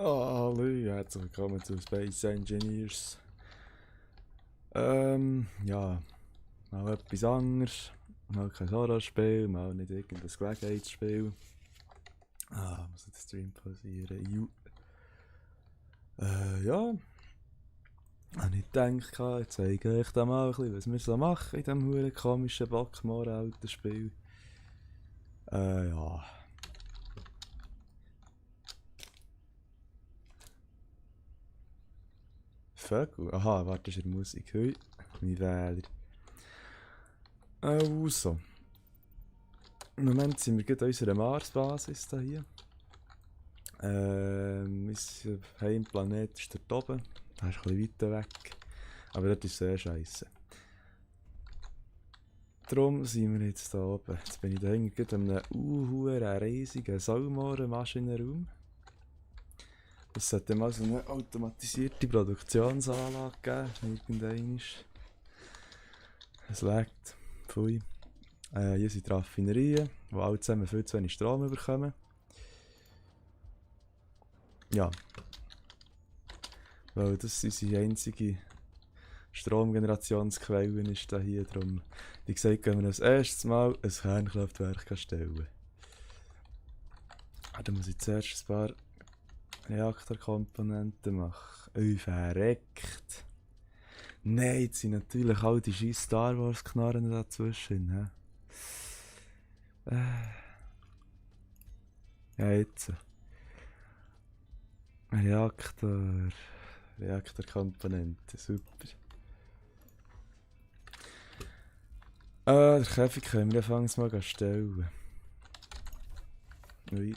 Hallo, herzlich willkommen zu Space Engineers. Ja, mal etwas anderes. Mal kein Horrorspiel, mal nicht irgendein Gelegenheitsspiel. Muss den Stream pausieren. Ja, habe ich gedacht, jetzt zeige ich euch da mal ein bisschen, was wir so machen in diesem huere komischen Bockmore-alten Spiel. Ja. Vögel? Aha, warte, ist in der Musik. Hui, mein Wähler. Also. Im Moment sind wir gerade an unserer Mars-Basis hier. Unser Heimplanet ist dort oben. Der ist ein bisschen weiter weg. Aber das ist sehr scheiße. Darum sind wir jetzt hier oben. Jetzt bin ich da hinten an einem riesigen Saumohren-Maschinenraum. Es sollte mal so eine automatisierte Produktionsanlage geben. Irgendwann. Es laggt. Pfui. Hier sind die Raffinerien, die alle zusammen viel zu wenig Strom bekommen. Ja. Weil das unsere einzige Stromgenerationsquelle ist da hier. Darum, wie gesagt, gehen wir als erstes mal ein Kernkraftwerk stellen. Da muss ich zuerst ein paar Reaktorkomponenten machen. Verreckt. Nein, jetzt sind natürlich all die scheiß Star Wars Knarren dazwischen. Ja, jetzt. Reaktorkomponenten, super. Den Käfig können wir anfangs mal stellen. Ui.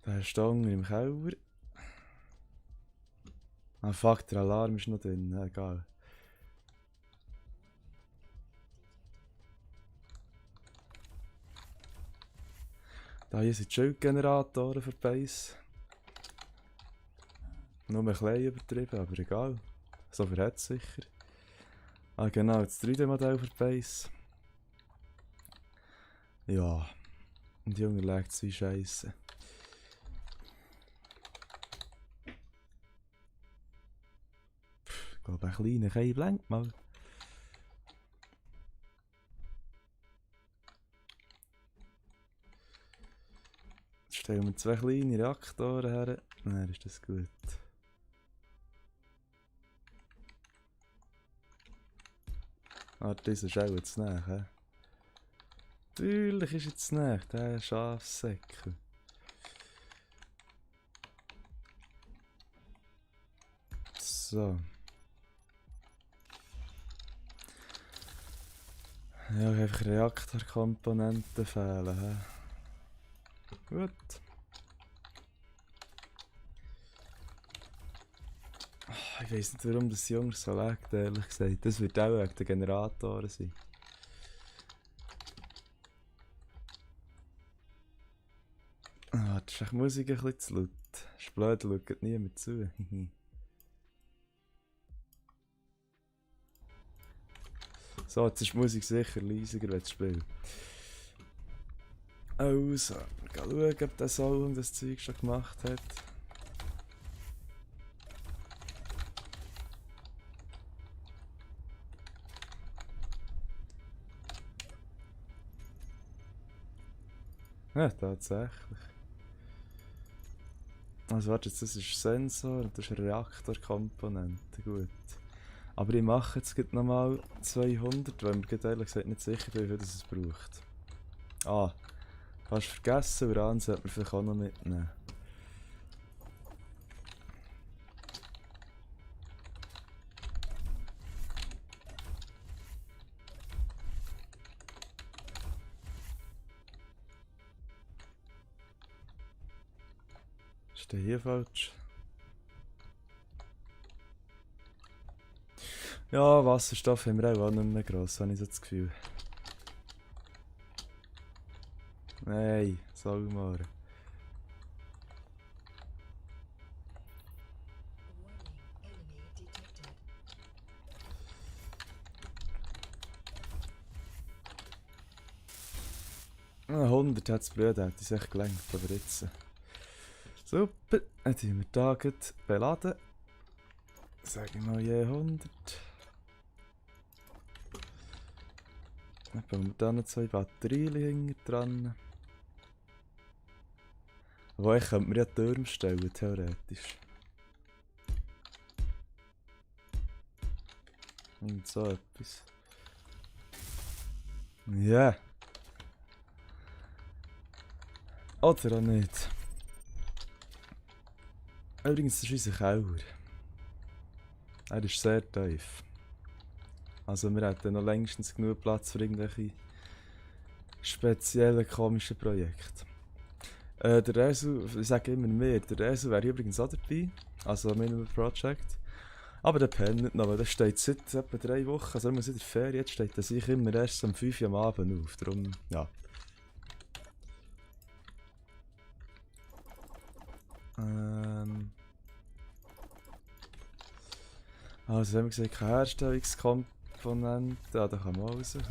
Der ist da unten im Keller. Ah fuck, der Alarm ist noch drin, egal. Da hier sind die Schildgeneratoren für die Base. Nur ein bisschen übertrieben, aber egal. So viel hat es sicher. Ah genau, das 3D-Modell für die Base. Ja. Und die Junge legt es wie Scheisse. Ich glaube, ein kleiner Keim lenkt mal. Jetzt stellen wir 2 kleine Reaktoren her. Dann ist das gut. Das ist auch jetzt nach, hä? Natürlich ist jetzt nach, der Schafsäckel. So. Ja, einfach Reaktorkomponenten fehlen, hä? Gut. Ich weiss nicht, warum das Junge so legt, ehrlich gesagt. Das wird auch wegen den Generatoren sein. Das ist echt Musik ein bisschen zu laut. Ist blöd, schaut niemand zu. So, jetzt ist die Musik sicher leiser, wenn du spielst. Also, wir gehen schauen, ob der Song das Zeug schon gemacht hat. Ja, tatsächlich. Also warte, jetzt, das ist Sensor und das ist eine Reaktorkomponente, gut. Aber ich mache jetzt nochmal 200, weil mir ehrlich gesagt nicht sicher bin, wie viel das es braucht. Ah, fast vergessen, Uran sollte man vielleicht auch noch mitnehmen. Ist der hier falsch? Ja, Wasserstoff haben wir auch nicht mehr gross, habe ich so das Gefühl. Nein, sag mal. 100 hat es blöd, hätte es echt gelenkt, aber jetzt. Super, dann tun wir da gleich beladen. Sag ich mal je 100. Dann bauen wir da noch 2 Batterien hinten dran. Wo ich könnte mir ja Türme stellen, theoretisch. Und so etwas. Ja. Yeah. Oder auch nicht. Übrigens, das ist unser Keller. Er ist sehr tief. Also wir hätten noch längstens genug Platz für irgendwelche speziellen, komischen Projekte. Der Resu, ich sage immer mehr, der Resu wäre übrigens auch dabei. Also Minimal Project. Aber der pennt nicht noch, weil der steht seit etwa 3 Wochen, also immer seit der Ferien, jetzt steht er sich immer erst um 5 Uhr am Abend auf. Darum, ja. Also haben wir gesagt, keine Herstellungskomponenten. Ah, da kann man raus, super.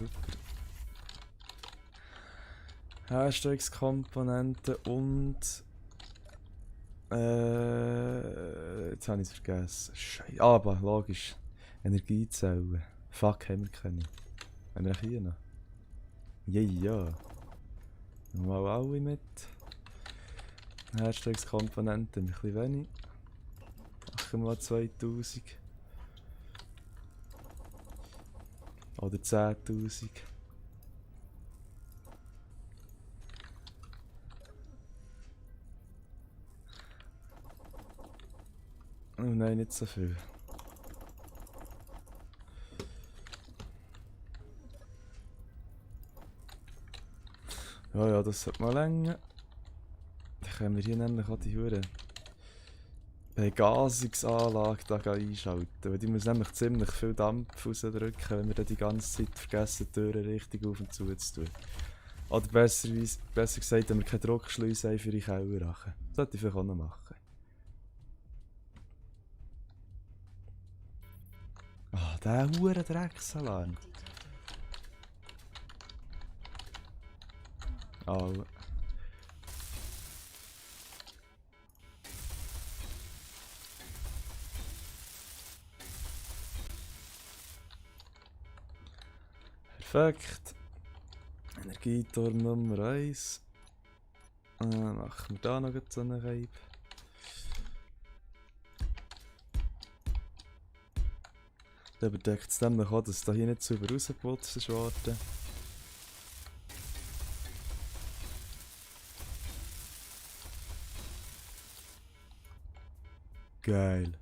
Herstellungskomponenten und... jetzt habe ich es vergessen. Scheiße. Aber logisch. Energiezellen. Fuck, haben wir keine. Haben wir auch hier noch? Ja. Mal alle mit. Herstellungskomponenten ein bisschen wenig. Machen wir mal 2000. Oder 10.000. Oh nein, nicht so viel. Ja, das sollte mal länger. Dann können wir hier nämlich auch die Hure Begasungsanlage da einschalten. Weil die muss nämlich ziemlich viel Dampf rausdrücken, wenn wir dann die ganze Zeit vergessen, die Türen richtig auf und zu zu tun. Oder besser gesagt, wenn wir keine Druckschleuse haben für die Kellerrachen. Das sollte ich vielleicht auch noch machen. Ah, der hure Drecksalarm. Alle. Perfekt. Energieturm Nummer 1. Machen wir da noch so einen Reib. Dann bedeckt es nämlich auch, dass da hier nicht sauber rausgeputzt ist worden. Geil.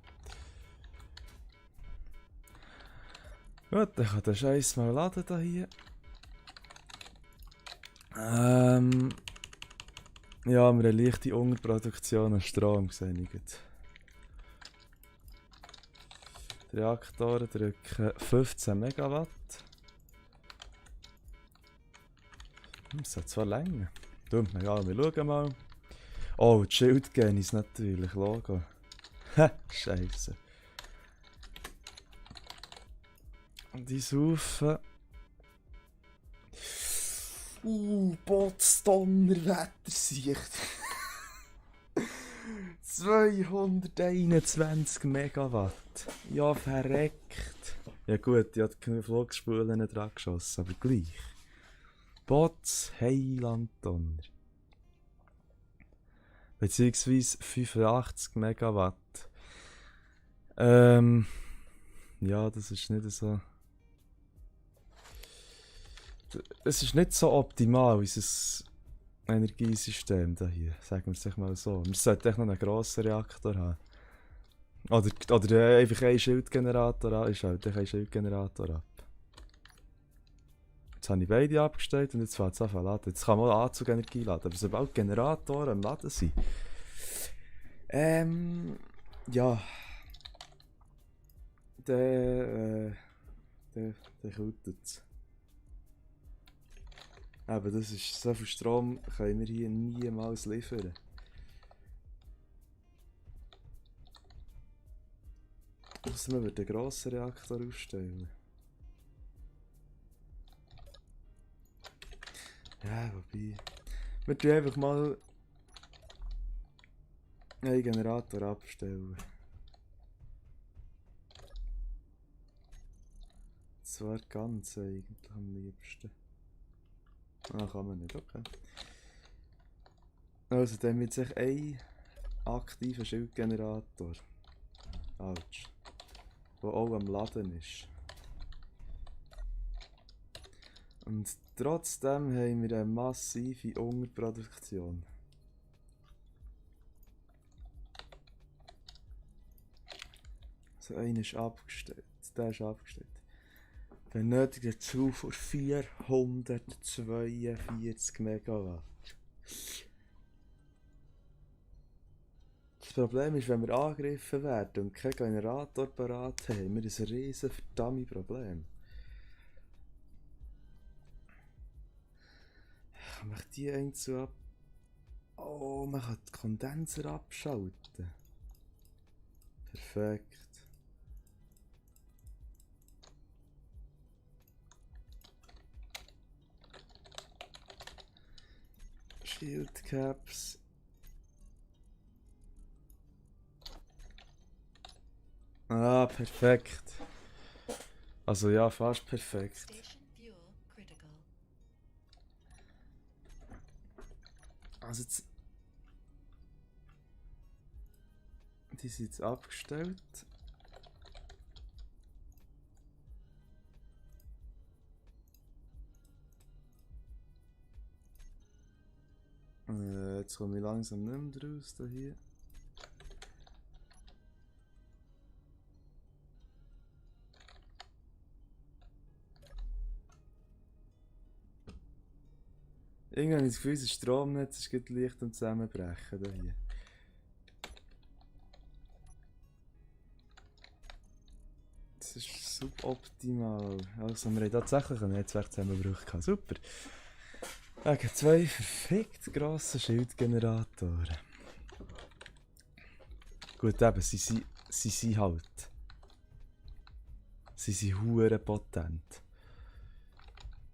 Gut, dann kann der Scheiß mal laden da hier. Ja, wir haben eine leichte Unterproduktion an Strom gesehen. Die Reaktoren drücken 15 Megawatt. Das hat zwar länger. Dumm, egal, wir schauen mal. Oh, die Schildgene ist natürlich, Logo. Ha, Scheiße. Die saufen. Potsdammer-Wettersicht. 221 Megawatt. Ja, verreckt. Ja gut, die hat keine Flugspulen dran geschossen, aber gleich. Bots, Heilandonner. Beziehungsweise 85 Megawatt. Ja, das ist nicht so... Es ist nicht so optimal, unser Energiesystem da hier, sagen wir es sich mal so. Wir sollten echt noch einen grossen Reaktor haben. Oder einfach einen Schildgenerator an. Ich schalte einen Schildgenerator ab. Jetzt habe ich beide abgestellt und jetzt fängt es an zu laden. Jetzt kann man auch Anzugenergie laden, aber sobald Generatoren am Laden sind... ja... Der kautet es. Aber das ist, so viel Strom können wir hier niemals liefern. Ausser man würde einen grossen Reaktor aufstellen. Ja, wobei... Wir tun einfach mal einen Generator abstellen. Zwar ganz eigentlich am liebsten. Ah, kann man nicht, okay. Also dann mit sich ein aktiver Schildgenerator. Autsch. Der auch am Laden ist. Und trotzdem haben wir eine massive Unterproduktion. So einer ist abgestellt. Der ist abgestellt. Benötigt Zufuhr 442 Megawatt. Das Problem ist, wenn wir angegriffen werden und keinen Generator parat haben, haben wir ein riesen verdammtes Problem. Kann man die einzeln ab... Oh, man kann die Kondenser abschalten. Perfekt. Shield Caps. Ah, perfekt. Also ja, fast perfekt. Also jetzt... Die sind jetzt abgestellt. Jetzt komme ich langsam nicht mehr raus hier. Irgendwie habe ich das Gefühl, das Stromnetz ist gerade leicht am Zusammenbrechen hier. Das ist suboptimal. Also wir haben tatsächlich einen Netzwerkzusammenbruch gehabt. Super. Wegen zwei verfickt grossen Schildgeneratoren. Gut, eben, sie sind halt. Sie sind hure potent.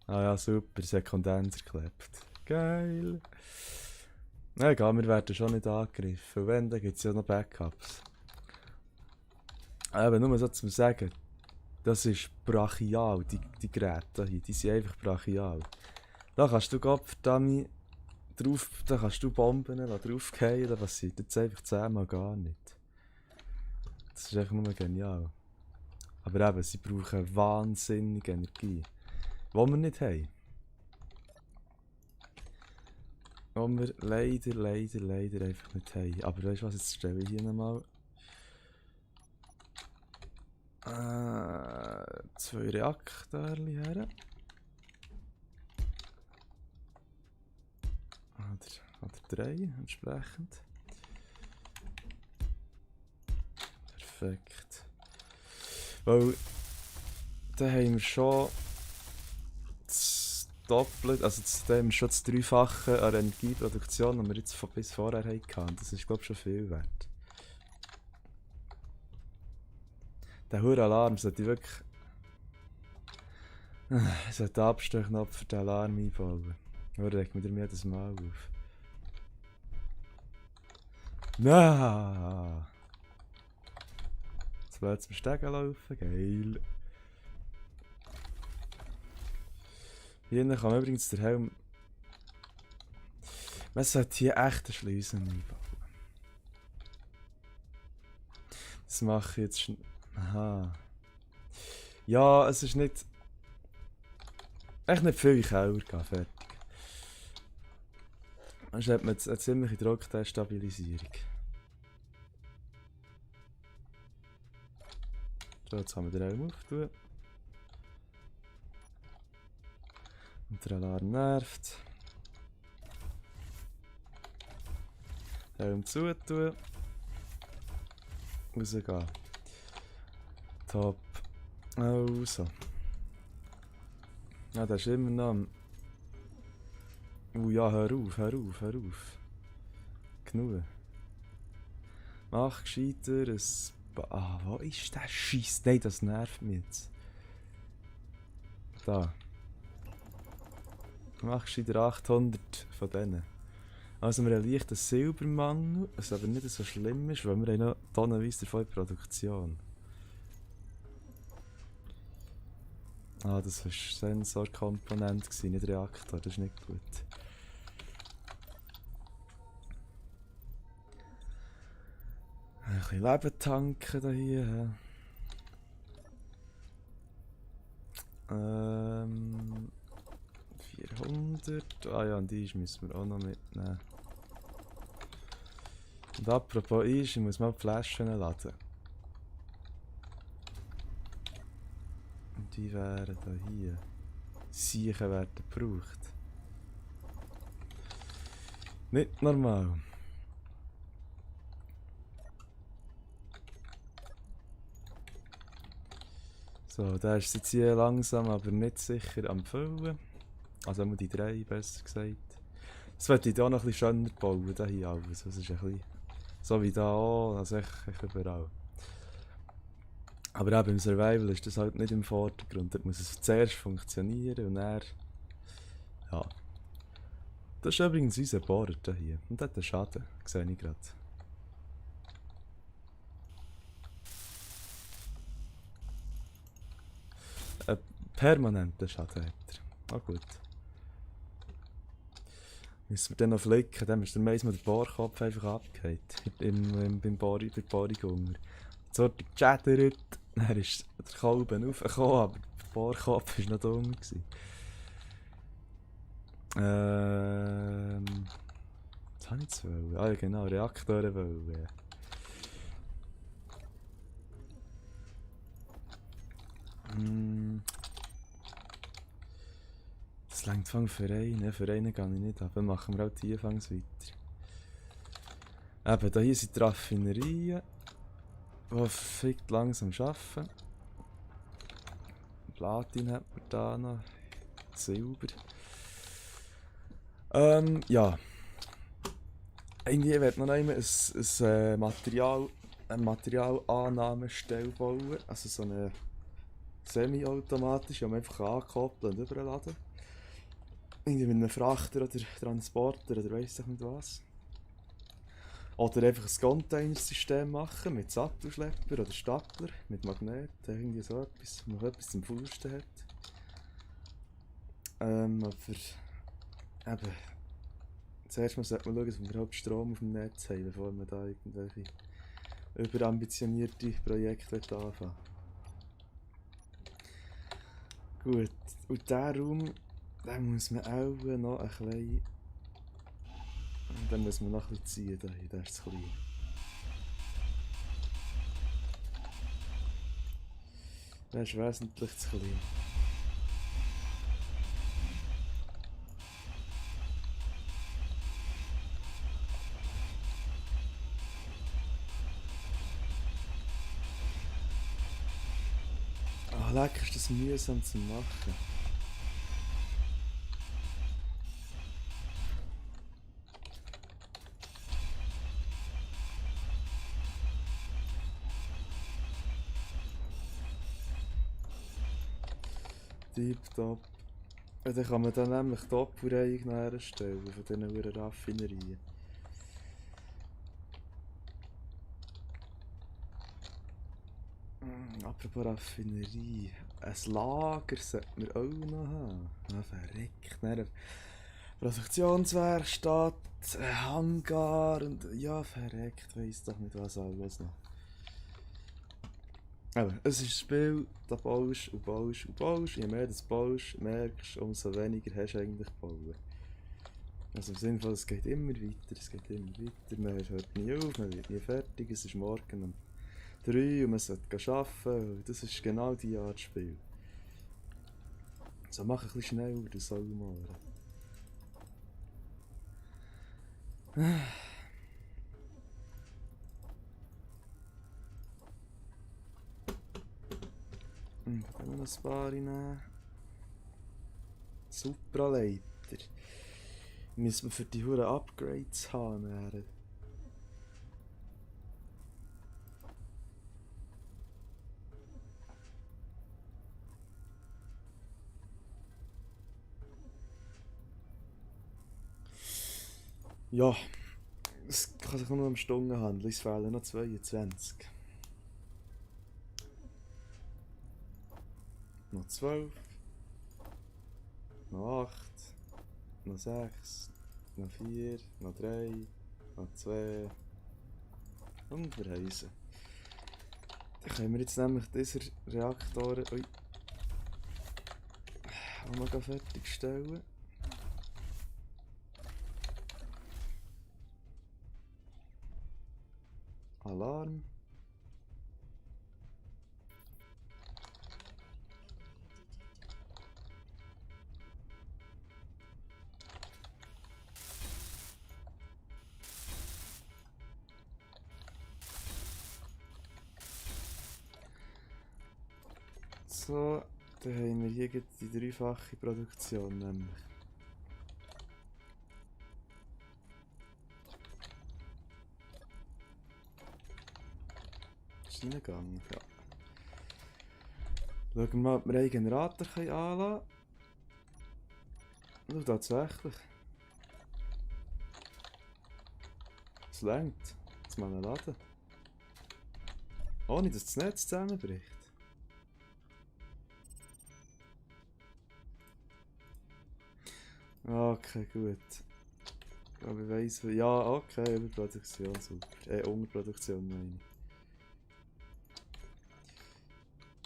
Ah ja, super, sie hat Kondenser geklebt. Geil. Na egal, wir werden schon nicht angegriffen. Wenn, dann gibt es ja noch Backups. Aber nur so zu sagen, das ist brachial, die Geräte hier, die sind einfach brachial. Da kannst du Gottverdammt drauf, da kannst du Bomben draufgehen, da passiert jetzt einfach 10-mal gar nicht. Das ist einfach nur genial. Aber eben, sie brauchen wahnsinnige Energie. Die wir nicht haben. Die wir leider einfach nicht haben. Aber weißt du was, jetzt stelle ich hier nochmal 2 Reaktoren her. Oder 3 entsprechend. Perfekt. Weil da haben wir schon das Doppelte, also da haben wir schon das Dreifache an Energieproduktion, die wir jetzt bis vorher hatten. Das ist, glaube ich, schon viel wert. Der hure Alarm sollte ich wirklich... Ich sollte den Abstellknopf für den Alarm einbauen. Oder regt mich jedes Mal auf. Na! Jetzt will zum Stegen laufen, geil. Hier kann man übrigens den Helm... Man sollte hier echte Schleusen einbauen. Das mache ich jetzt schon... Aha. Ja, es ist nicht... Echt nicht viel in den Keller gehen, fertig. Dann hat man jetzt eine ziemliche Druckstabilisierung. So, jetzt haben wir den Helm auftun. Und der Alarm nervt. Helm zutun. Rausgehen. Top. Also. Ja, der ist immer noch am... ja, hör auf. Genug. Mach gescheiter ein... wo ist der Scheiß? Nein, das nervt mich jetzt. Da. Machst du wieder 800 von denen. Also wir haben leicht einen Silbermangel, was aber nicht so schlimm ist, weil wir haben noch tonnenweise davon in Produktion. Ah, das war Sensorkomponent, nicht Reaktor, das ist nicht gut. Ein bisschen Leben tanken hier. 400. Ah ja, und Eis müssen wir auch noch mitnehmen. Und apropos Eis, ich muss mal die Flaschen laden. Und die wären da hier. Siechen werden gebraucht. Nicht normal. So, der ist jetzt hier langsam, aber nicht sicher am Füllen. Also nur die 3, besser gesagt. Das wollte ich da noch ein bisschen schöner bauen, da hier alles. Das ist ein bisschen so wie da auch, also echt überall. Aber eben im Survival ist das halt nicht im Vordergrund. Dort muss es zuerst funktionieren und dann... Ja. Das ist übrigens unser Bohrer hier. Und der hat einen Schaden, sehe ich gerade. Einen permanenten Schaden hat er. Ah gut. Müssen wir dann noch flicken, dann ist der Mais mit dem Bohrkopf einfach abgehakt. Beim Bohrung unter. So hat er gechattert, dann ist der Kolben raufgekommen, aber der Bohrkopf war noch dumm. Was habe ich jetzt wollen? Ah ja genau, Reaktoren wollen. Das längt Fang für einen. Für einen gehe ich nicht ab. Dann machen wir auch die Fangs weiter. Eben, da hier sind die Raffinerien, die fickt langsam arbeiten. Platin hat man da noch. Silber. Ja. Irgendwie wird noch einmal eine Materialannahmestelle bauen. Also so eine semi-automatische, die man einfach ankoppeln und überladen. Irgendwie mit einem Frachter oder Transporter oder weiss ich nicht was. Oder einfach ein Containersystem machen mit Sattelschlepper oder Stapler mit Magneten, irgendwie so etwas, wo man etwas zum Fausten hat. Aber eben, zuerst mal sollte man schauen, dass wir überhaupt Strom auf dem Netz haben, bevor man da irgendwelche überambitionierte Projekte anfangen. Gut, und diesen Raum, den muss man auch noch ein bisschen... Dann muss man noch ein bisschen ziehen, hier, der ist zu klein. Der ist wesentlich zu klein. Ah, leck, ist das mühsam zu machen. Tipptopp. Ja, dann kann man dann nämlich Doppelreihen herstellen von diesen Raffinerien. Apropos Raffinerie. Ein Lager sollten wir auch noch haben. Ah, verreckt. Eine Produktionswerkstatt, ein Hangar und ja, verreckt. Weiss doch nicht was alles noch. Aber es ist ein Spiel, da baust und baust und baust. Je mehr du baust, merkst du, umso weniger hast du eigentlich gebaut. Also im Sinne von, es geht immer weiter, es geht immer weiter. Man hört nie auf, man wird nie fertig. Es ist morgen um 3 und man sollte arbeiten. Das ist genau die Art Spiel. So, mach ein bisschen schneller, du Saumohren. Kann man noch ein paar nehmen? Supraleiter. Müssen wir für die Huren Upgrades haben. Ja, es kann sich nur um Stunden handeln, es fehlen noch 22. Noch 12, noch 8, noch 6, noch 4, noch 3, noch 2 und wir haben sie. Dann können wir jetzt nämlich diese Reaktoren auch noch fertigstellen. Alarm. So, dann haben wir hier gleich die dreifache Produktion nämlich. Ist reingegangen, ja. Schauen wir mal, ob wir einen Generator anlassen können. Tatsächlich. Es reicht. Jetzt mal einen laden. Ohne dass das Netz zusammenbricht. Okay, gut. Aber ich weiss, ja, okay, Überproduktion, super. Unterproduktion meine ich.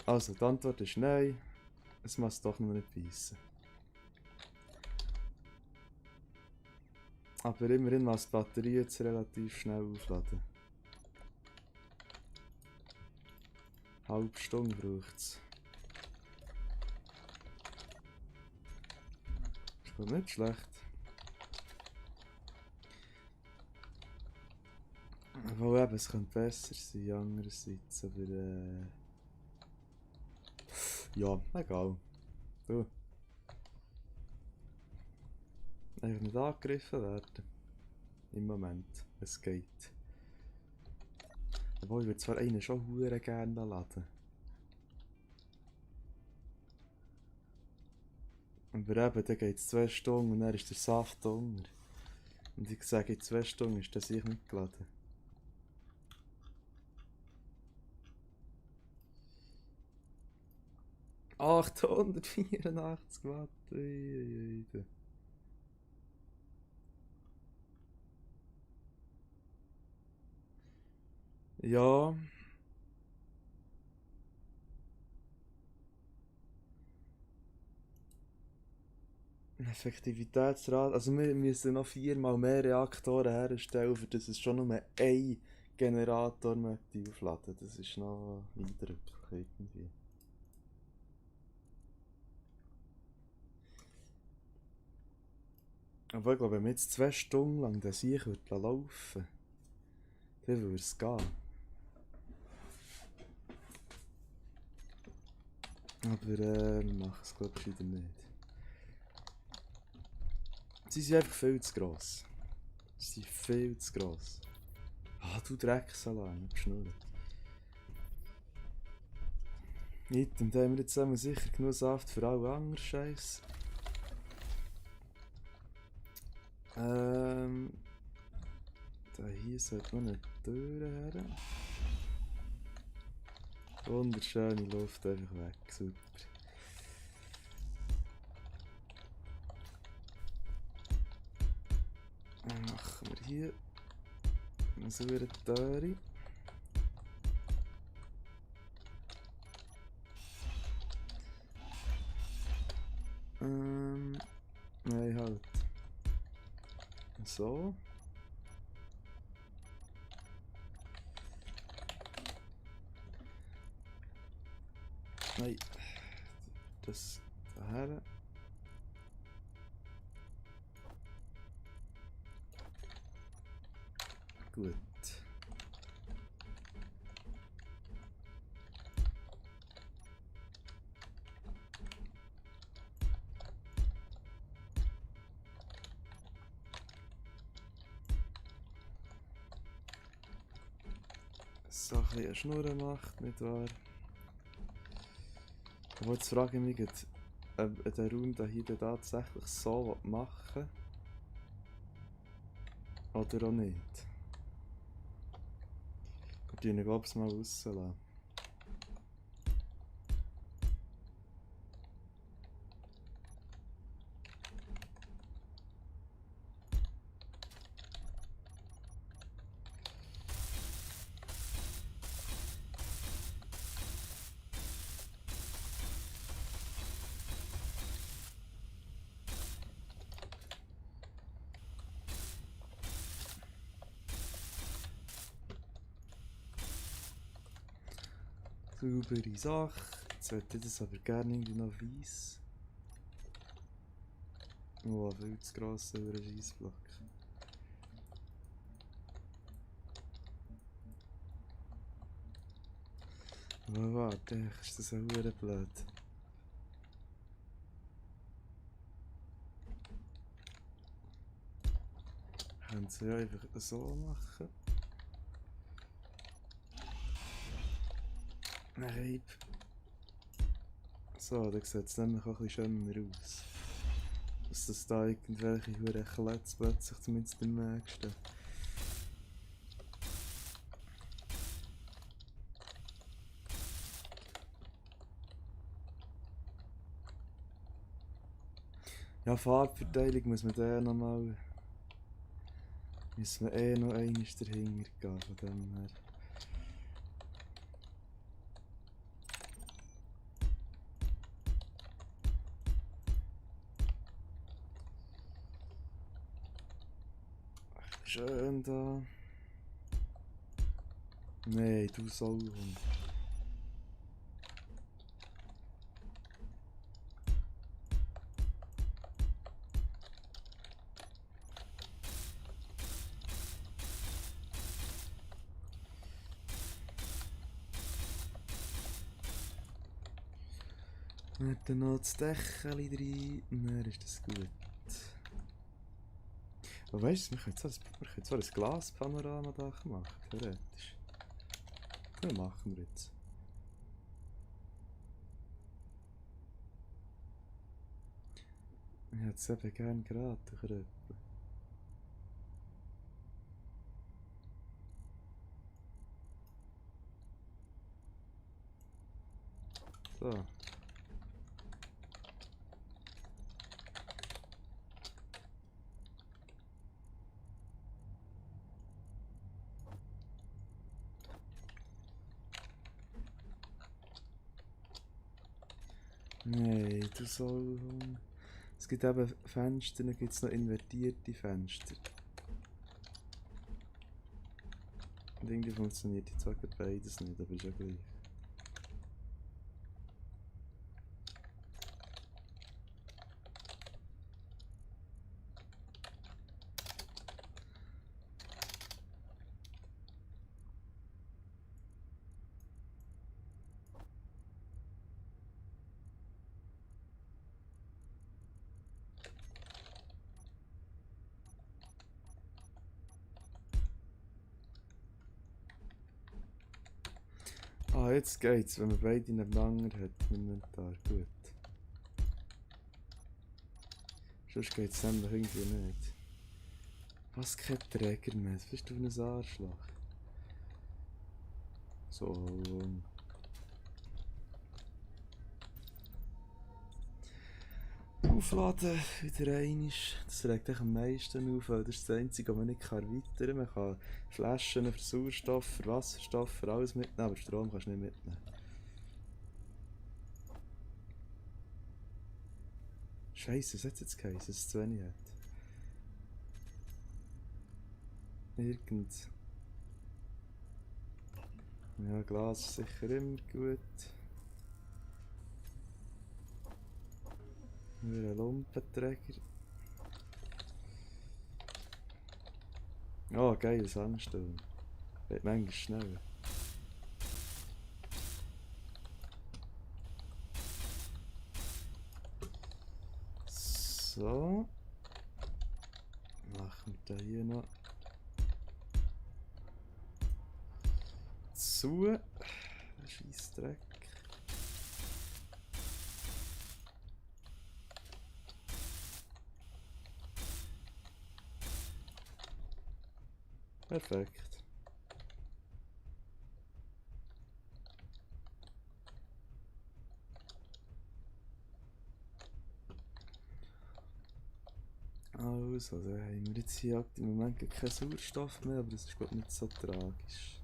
Also, die Antwort ist nein. Es muss doch noch nicht beißen. Aber immerhin muss die Batterie jetzt relativ schnell aufladen. Halbe Stunde braucht es. Ist doch nicht schlecht. Obwohl eben, es könnte besser sein, andererseits, aber ja, egal. Du. Eigentlich nicht angegriffen werden. Im Moment. Es geht. Obwohl, ich würde zwar einen schon hure gerne laden. Aber eben, dann geht es 2 Stunden und dann ist der Saft unter. Und ich sage, in 2 Stunden ist das sicher nicht geladen. 884 Watt. Ui. Ja. Effektivitätsrate. Also wir müssen noch 4-mal mehr Reaktoren herstellen, für das es schon nur ein Generator möchte aufladen. Das ist noch eindrücklich irgendwie. Aber ich glaube, wenn wir jetzt 2 Stunden lang den Sieg laufen, dann würde es gehen. Aber wir machen es glaube ich wieder nicht. Sie sind einfach viel zu gross. Sie sind viel zu gross. Ah, du Drecksalat, nicht schnurren. Nicht, und dann haben wir jetzt sicher genug Saft für alle anderen Scheiß. Da hier sollte noch eine Tür her. Wunderschöne Luft einfach weg, super. Dann machen wir hier eine saubere Tür. Nein, halt. So. Nein. Das daher. Gut. So ein bisschen eine Schnur macht, nicht wahr? Aber jetzt frage ich mich, ob der Raum hier tatsächlich so machen will. Oder auch nicht. Wir tun ihn, glaube ich, mal rauslassen. Saubere Sache. Jetzt hätte ich das aber gerne irgendwie noch weiss. Oh, viel zu gross über einen Scheissblock. Aber warte, ist das auch wieder blöd. Können sie ja einfach so machen. Nein. So, dann sieht es nämlich auch ein bisschen schöner aus. Dass das da irgendwelche Huren Klötze plötzlich zumindest im nächsten. Ja, Farbverteilung muss man da nochmal. Müssen wir eh noch einmal dahinter gehen von dem her. Schön da. Nein, du Sauhund. Dann noch das Dächeli rein, dann ist das gut. Aber weißt du, wir können zwar ein Glaspanorama-Dach machen, theoretisch. Das machen wir jetzt. Ich hätte es eben gerne gerade, Kröpel. So. Nein, du Sauhund. Es gibt eben Fenster, dann gibt es noch invertierte Fenster. Und irgendwie funktioniert jetzt sogar beides nicht, aber ist ja gleich. Ah, jetzt geht's, wenn man beide nebeneinander hat im Inventar. Gut. Sonst geht's nämlich irgendwie nicht. Was, kein Träger mehr? Was bist du für ein Arschloch? So. Aufladen, wieder einisch. Das regt dich am meisten auf, weil das ist das Einzige, was man nicht erweitern kann. Man kann Flaschen für Sauerstoff, für Wasserstoff, für alles mitnehmen, aber Strom kannst du nicht mitnehmen. Scheiße, was hat es jetzt geheißen, dass es zu wenig hat? Irgend. Ja, Glas ist sicher immer gut. Wieder ein Lumpenträger. Oh, geil, Sandstone. Geht manchmal schnell. So. Machen wir da hier noch zu. Scheissdreck. Perfekt. Also, dann haben wir jetzt hier im Moment keinen Sauerstoff mehr, aber das ist glaube ich nicht so tragisch.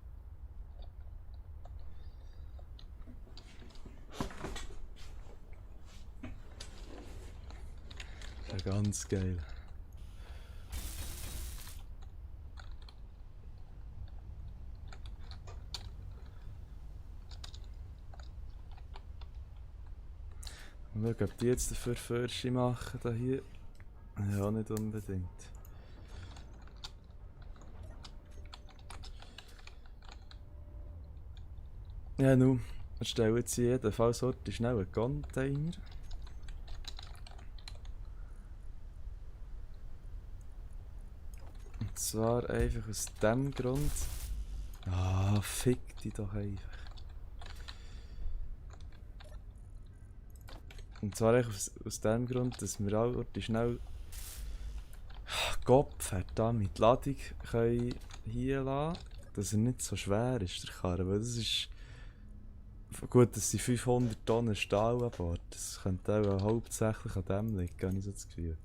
Das ist ja ganz geil. Mal schauen, ob die jetzt dafür Försche machen da hier. Ja, nicht unbedingt. Ja, nun, wir stellen jetzt in jedem Fall heute schnell einen Container. Und zwar einfach aus dem Grund. Ah, fick die doch einfach. Und zwar einfach aus dem Grund, dass wir auch heute schnell Kopf damit die Ladung können hier lassen, dass er nicht so schwer ist, der Karren. Weil das ist gut, das sind 500 Tonnen Stahl an Bord. Das könnte auch hauptsächlich an dem liegen, habe ich so das Gefühl.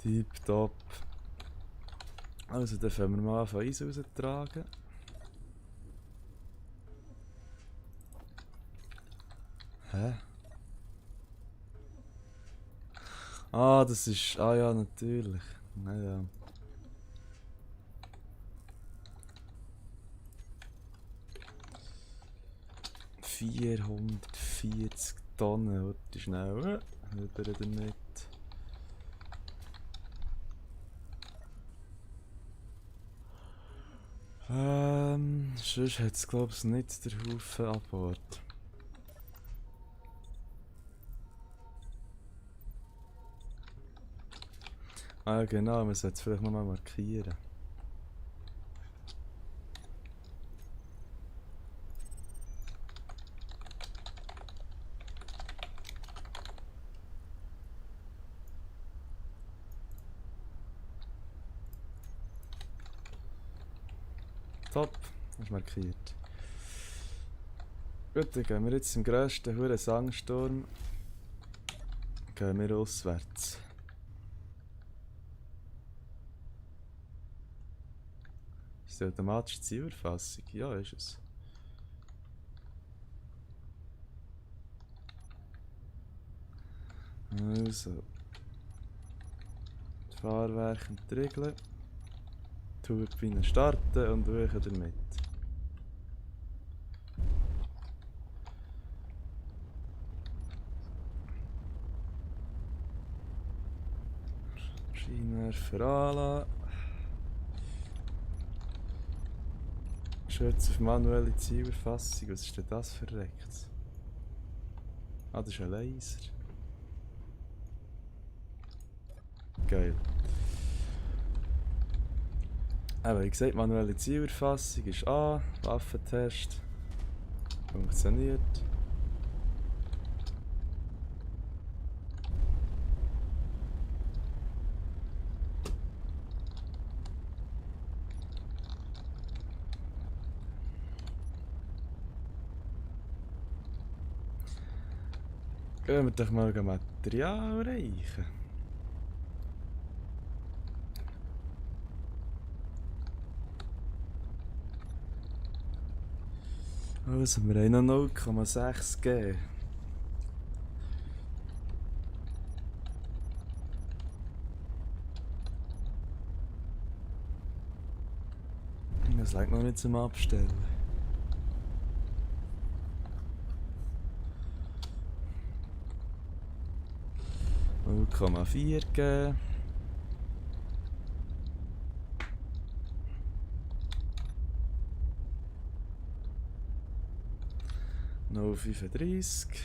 Tipptopp. Also, dann fangen wir mal an, von Eis rauszutragen. Hä? Ah, das ist. Ah ja, natürlich. Naja. Ja. 440 Tonnen, heute schnell. Über damit. Sonst hat es glaube ich nicht der Haufen an Bord. Ah genau, man sollte es vielleicht nochmal markieren. Top, hast markiert. Gut, dann gehen wir jetzt im grössten Huren Sangsturm. Gehen wir auswärts. Ist die automatische Zielerfassung? Ja, ist es. Also. Die Fahrwerke und die Regeln. Turbine starten und weichen damit. Scheinwerfer anlassen. Schütze auf manuelle Zielerfassung. Was ist denn das für Rechts? Ah, das ist ein Laser. Geil. Aber wie gesagt, manuelle Zielerfassung ist an. Waffentest. Funktioniert. Gehen wir doch mal Material reichen. Also, wir haben noch 0,6 gegeben. Das reicht noch nicht zum Abstellen. 0,4 geben. Noch 35.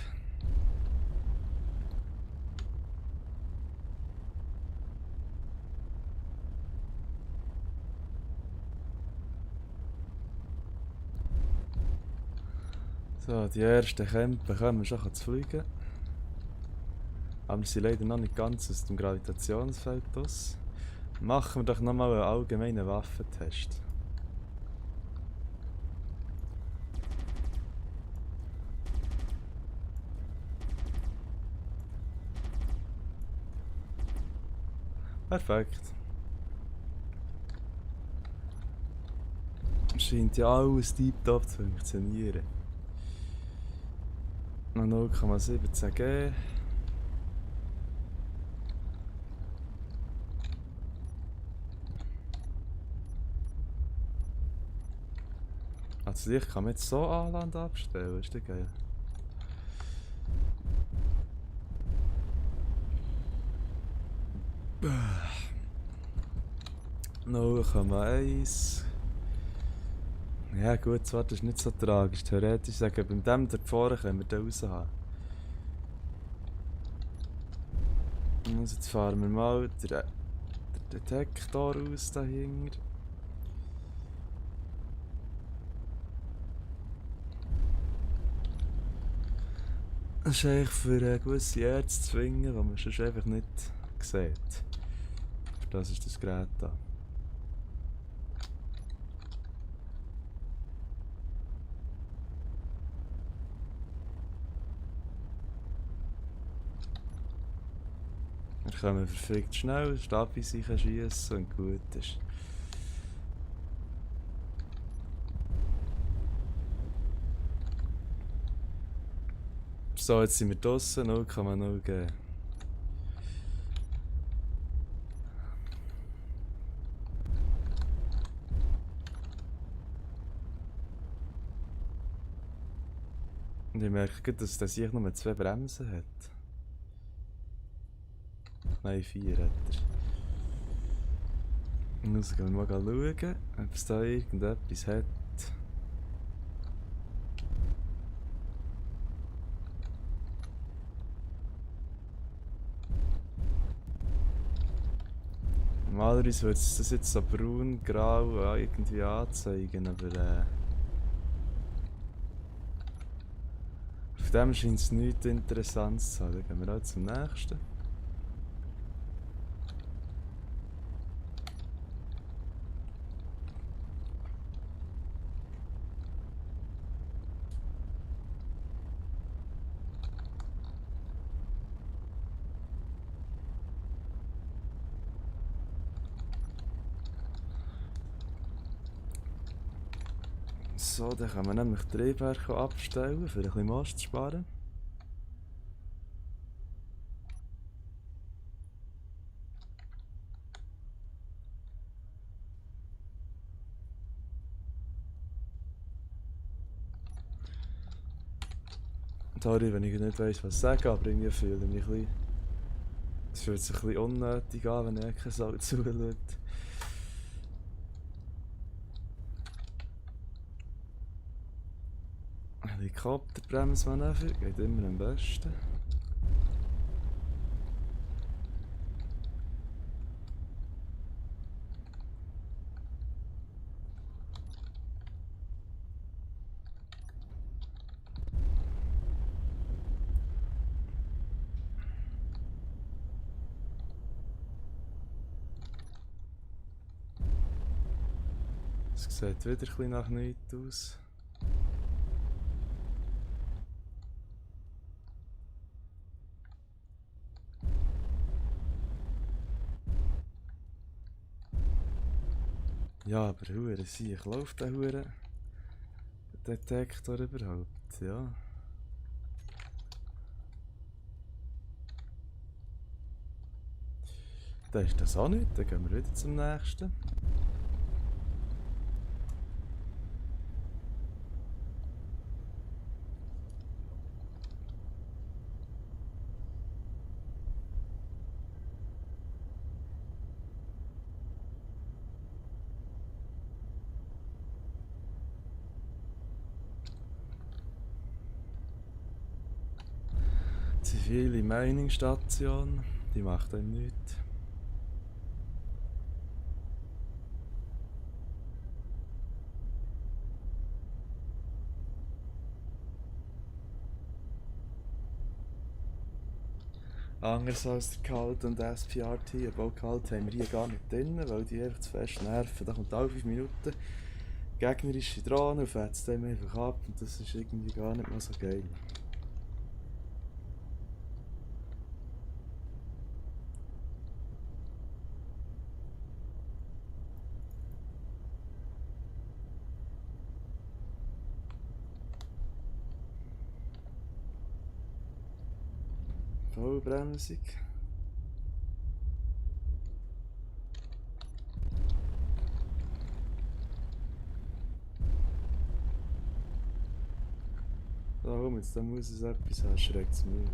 So, die ersten Kämpfe kommen schon zu fliegen. Aber wir sind leider noch nicht ganz aus dem Gravitationsfeld raus. Machen wir doch nochmal einen allgemeinen Waffentest. Perfekt. Scheint ja alles tiptop zu funktionieren. Noch 0,17 G. Also ich kann mir jetzt so Anland abstellen, ist das geil. No, 0,1. Ja gut, zwar das ist nicht so tragisch. Theoretisch sagen, beim dem da vorne können wir den raus haben. Also jetzt fahren wir mal den Detektor aus dahinter. Das ist eigentlich für gewisse Erze zu zwingen, die man sonst einfach nicht sieht. Für das ist das Gerät da. Wir kommen verfickt schnell, Stabi sich schiessen und gut ist. So, jetzt sind wir draussen, 0,0 G. Und ich merke gerade, dass das hier nur 2 Bremsen hat. Nein, 4 hat er. Also gehen wir mal schauen, ob es da irgendetwas hat. Normalerweise würde es das jetzt so braun-grau irgendwie anzeigen, aber auf dem scheint es nichts Interessantes zu haben. Dann gehen wir auch zum nächsten. So, dann kann man nämlich die Triebwerke abstellen, für ein bisschen Most zu sparen. Sorry, wenn ich nicht weiss, was sagen, aber irgendwie fühle ich mich ein bisschen... Es fühlt sich ein bisschen unnötig an, wenn ich keine Sau zuschaut. Helikopterbremsmanöver geht immer am besten. Es sieht wieder ein bisschen nach nichts aus. Ja, aber hure sicher läuft der hure Detektor überhaupt, ja. Da ist das auch nicht, dann gehen wir wieder zum nächsten. Zivile Mining-Station, die macht einem nichts. Anders als der Kalt und SPRT, obwohl Kalt haben wir hier gar nicht drin, weil die einfach zu fest nerven. Da kommt alle 5 Minuten gegnerische Drohne und fetzt dem einfach ab und das ist irgendwie gar nicht mehr so geil. Vollbremsung. Darum jetzt, da muss es etwas haben, schreckt mich auf.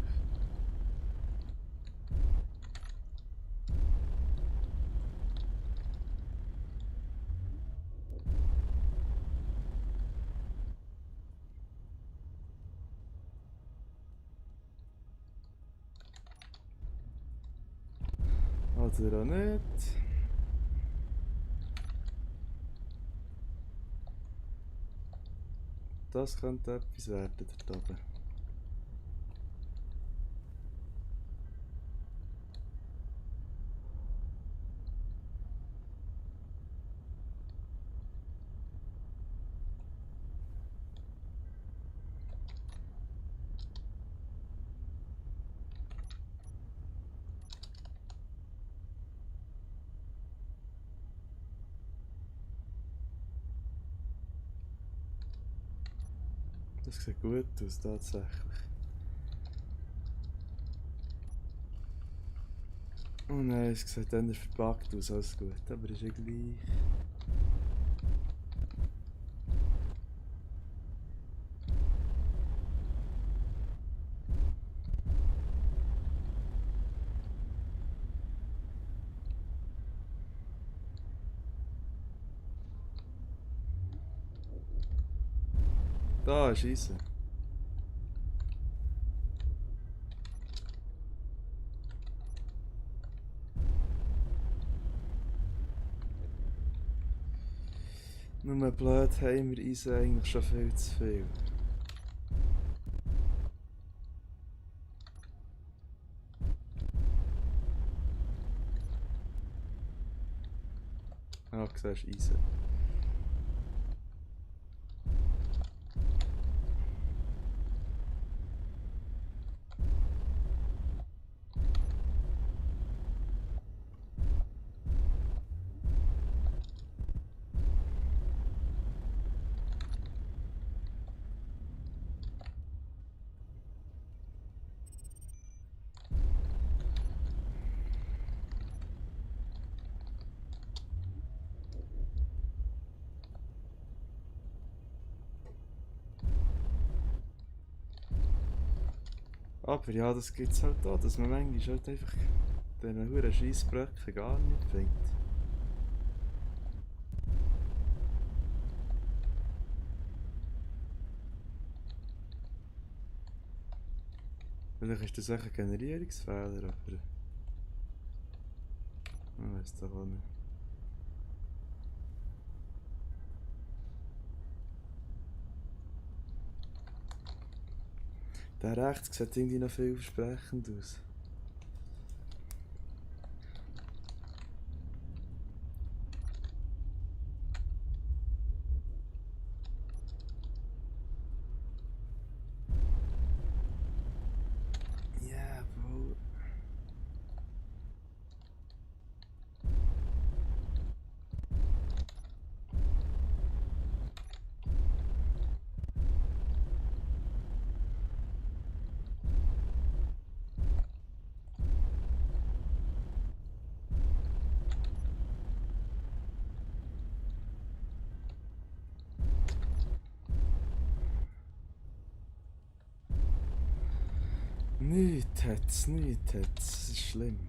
Oder auch nicht. Das könnte etwas werden dort oben. Das sieht gut aus, tatsächlich. Oh nein, es sieht dann verpackt aus als gut, aber ist ja gleich. Da ist Eisen. Nur blöd haben wir Eisen eigentlich schon viel zu viel. Ah, du siehst Eisen. Aber ja, das gibt es halt auch, dass man manchmal halt einfach diesen huren Scheissbröcken gar nicht findet. Vielleicht ist das echt ein Generierungsfehler, aber ich weiß doch auch nicht. Der rechts sieht irgendwie noch vielversprechend aus. Ja, wohl. Nichts hat's, nichts hat's. Das ist schlimm.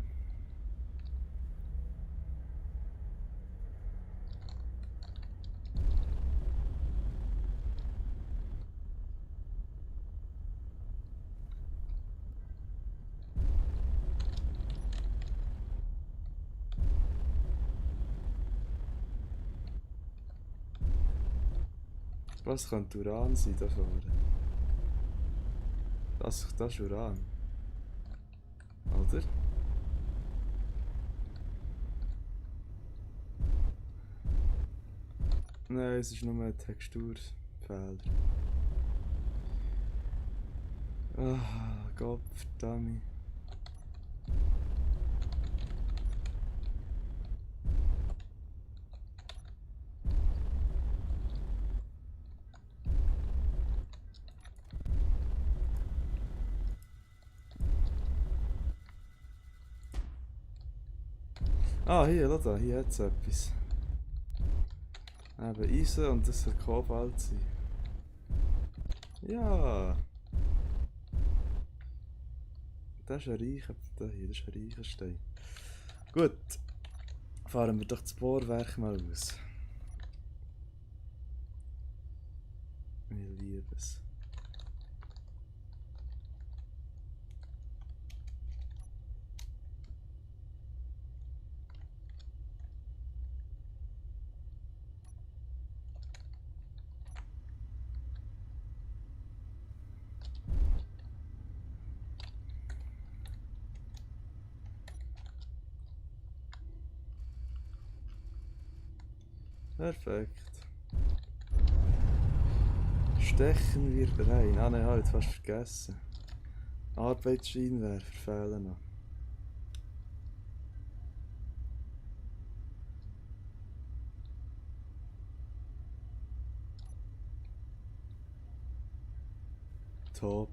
Was könnte Uran sein da vorne? Das ist Uran. Oder? Nein, es ist nur ein Texturfehler. Ah, Gottverdammt. Ah, hier, schau da, hier hat es etwas. Eben Eisen und das soll Kobalt sein. Ja, das ist ein reicher, da hier, das ist ein reicher Stein. Gut, fahren wir doch das Bohrwerk mal aus. Wir lieben es. Perfekt. Stechen wir rein. Ah, nein, habe ich jetzt fast vergessen. Arbeitsscheinwerfer fehlen noch. Top.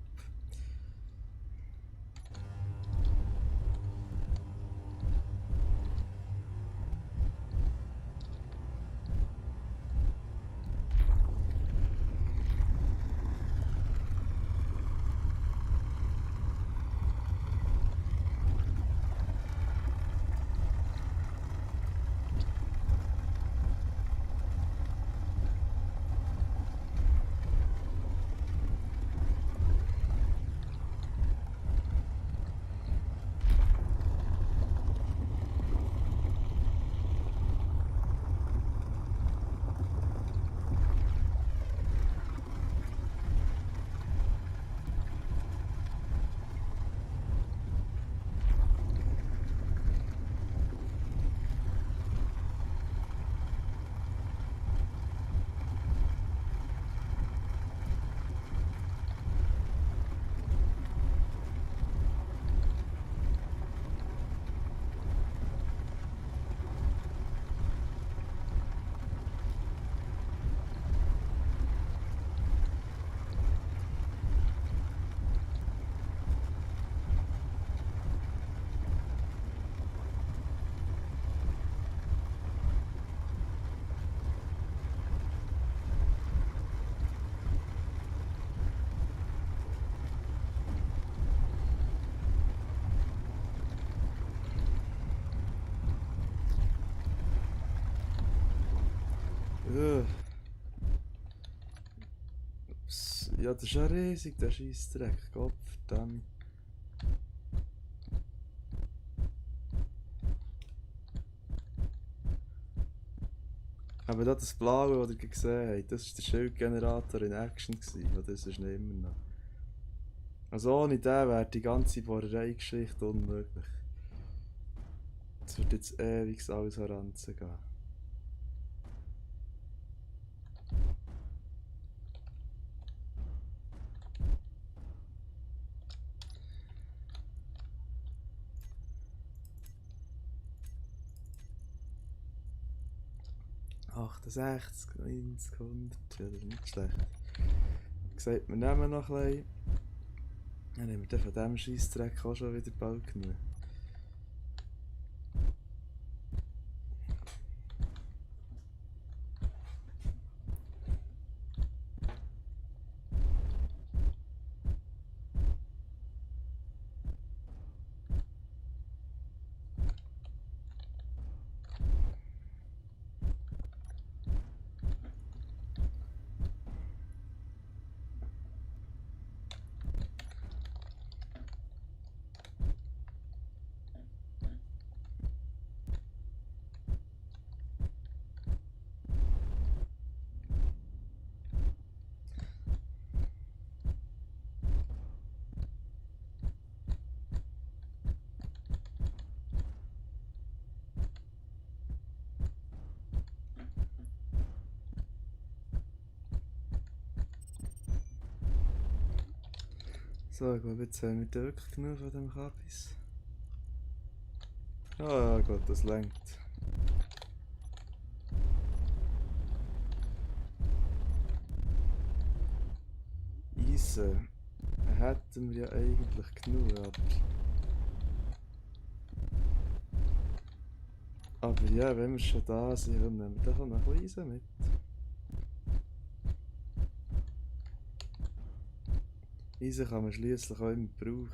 Ugh. Ja, das ist ja riesig, der Scheissdreck. Gottverdammt. Aber das Blaue, das ihr gesehen habt, das war der Schildgenerator in Action. Oder das ist nicht immer noch. Also ohne den wäre die ganze Bohrerei-Geschichte unmöglich. Es wird jetzt ewig alles heranzugehen. Ach, 68, 90, 100, ja, das ist nicht schlecht. Wie gesagt, wir nehmen noch ein bisschen. Dann nehmen wir von diesem Scheissdreck auch schon wieder bald genug. So, ich glaube, jetzt haben wir wirklich genug von dem Kabis. Ah, Gott, das lenkt. Eisen hätten wir ja eigentlich genug, aber ja, wenn wir schon da sind, dann nehmen wir doch noch ein bisschen Eisen mit. Eisen kann man schliesslich auch immer brauchen.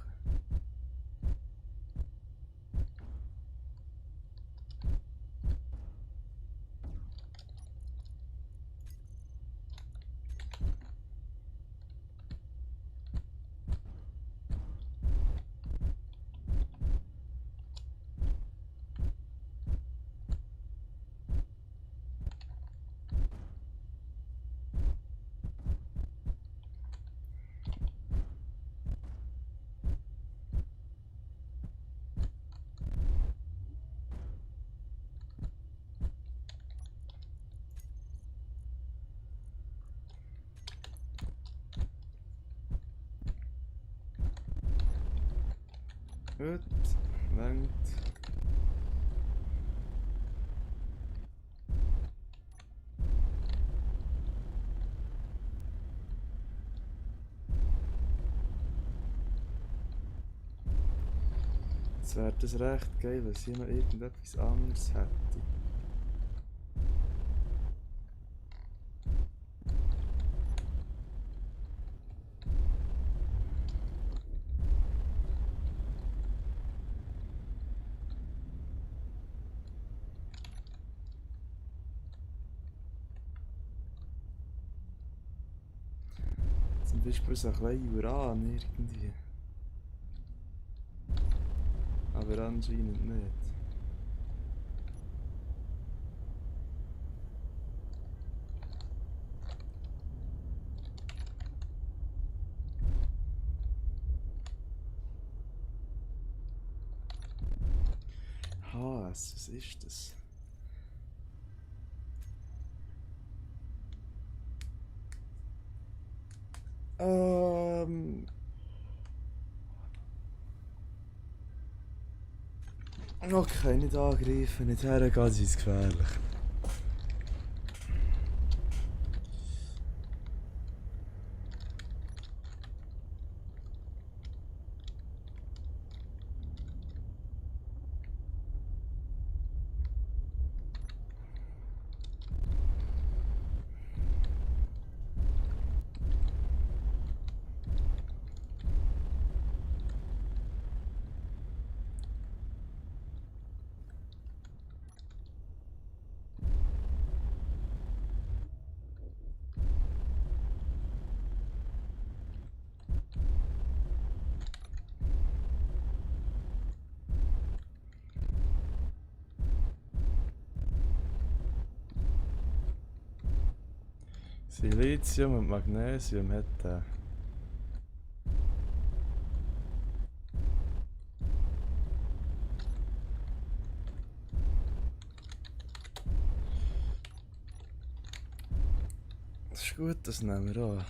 Gut, lenkt. Jetzt wäre das recht geil, wenn es hier noch irgendetwas anderes hätte. Zum Beispiel so ein bisschen Uran irgendwie. Aber anscheinend nicht. Was ist das? Okay, nicht angreifen, nicht hergehen, sie ist gefährlich. Silizium und Magnesium hat er. Das ist gut, das nehmen wir an.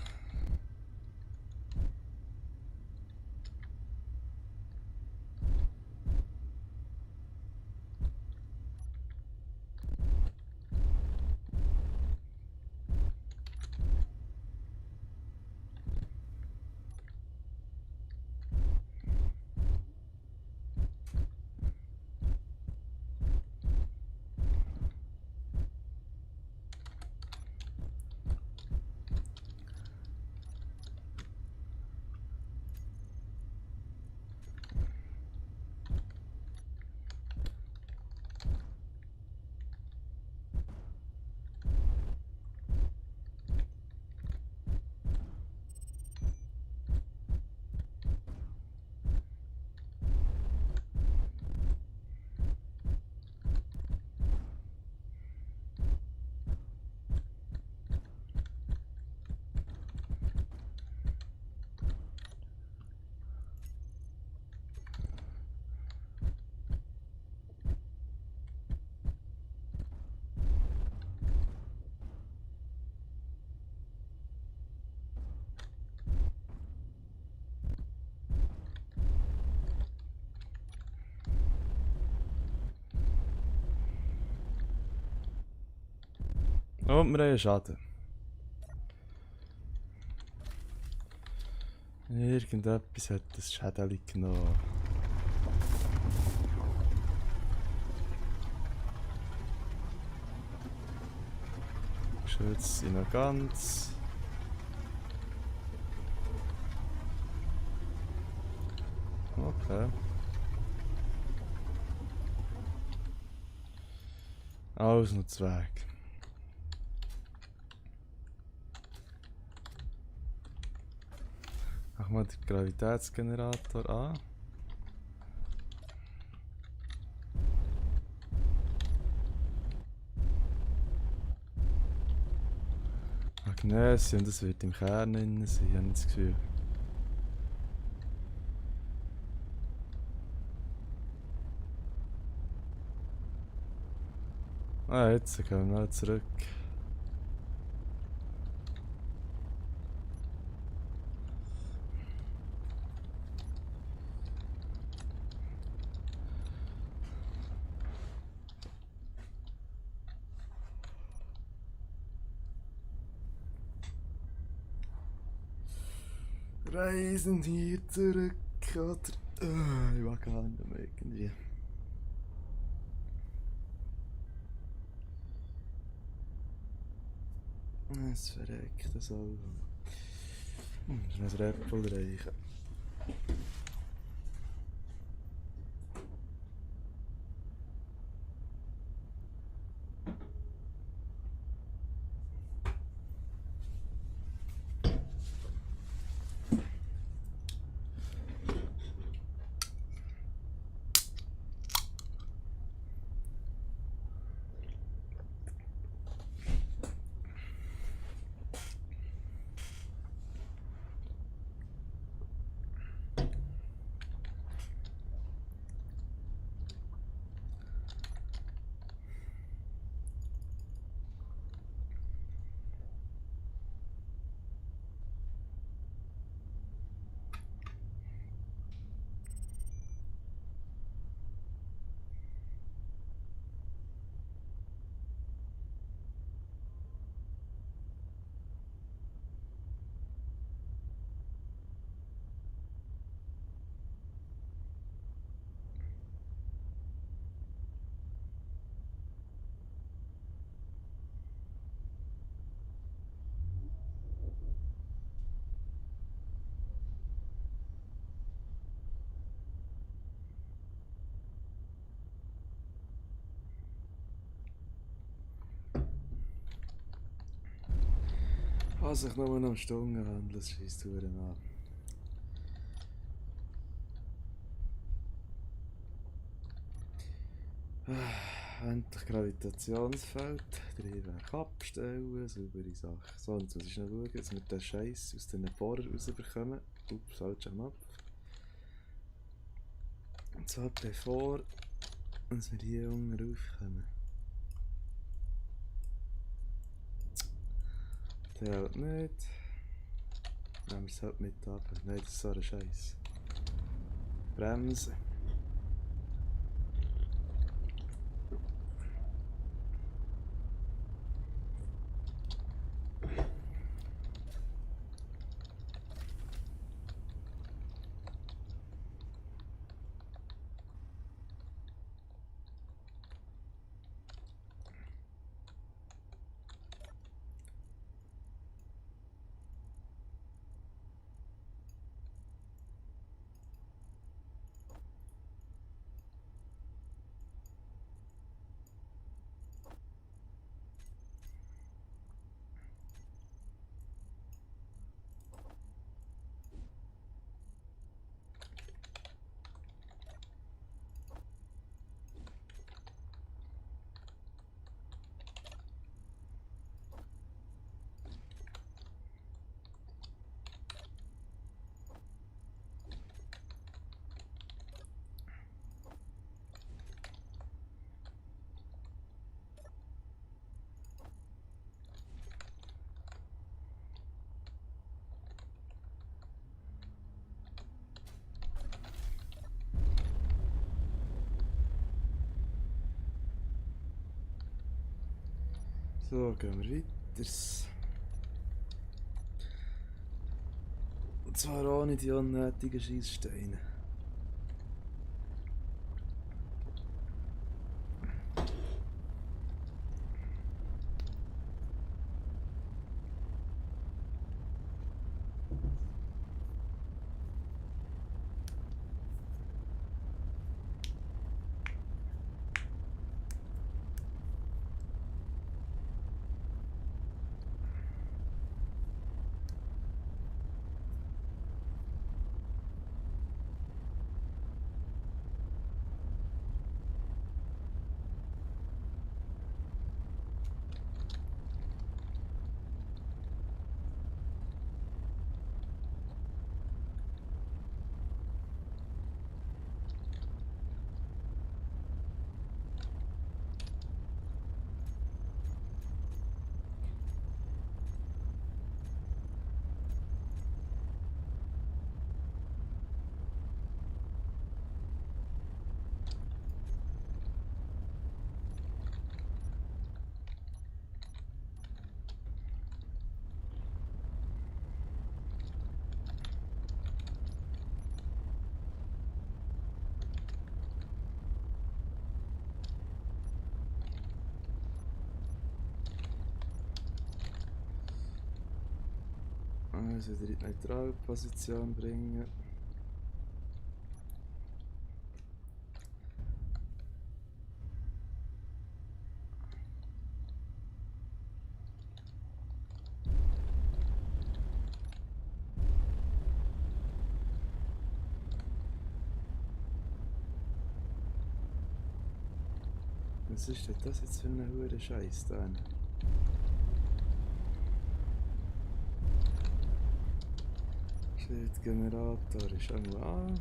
Und wir haben einen Schaden. Irgendetwas hat das Schädel genommen. Jetzt sind noch ganz. Okay. Alles noch Zweig. Machen wir den Gravitätsgenerator an. Magnesium, das wird im Kern drin sein, habe ich das Gefühl. Ah, jetzt gehen wir mal zurück. Reisen hier zurück, oder? Ich mag gar nicht mehr irgendwie. Es verreckt das auch. Müssen wir ein Apple reichen. Was ich nur noch um Stunden handle, das schießt Touren an. Endlich Gravitationsfeld, Drehwerk abstellen, saubere Sache. So, jetzt muss ich noch schauen, dass wir den Scheiß aus den Bohrer rausbekommen. Ups, falscher Knopf. Und zwar bevor wir hier unten raufkommen. Der hält nicht. Nehmen wir es halt mit ab. Nein, das ist so ein Scheiß. Bremse. So, gehen wir weiter. Und zwar ohne die unnötigen Scheisssteine. Also wieder in die Neutralposition bringen. Was ist denn das jetzt für eine hure Scheiß da? Schildgenerator ist einmal an.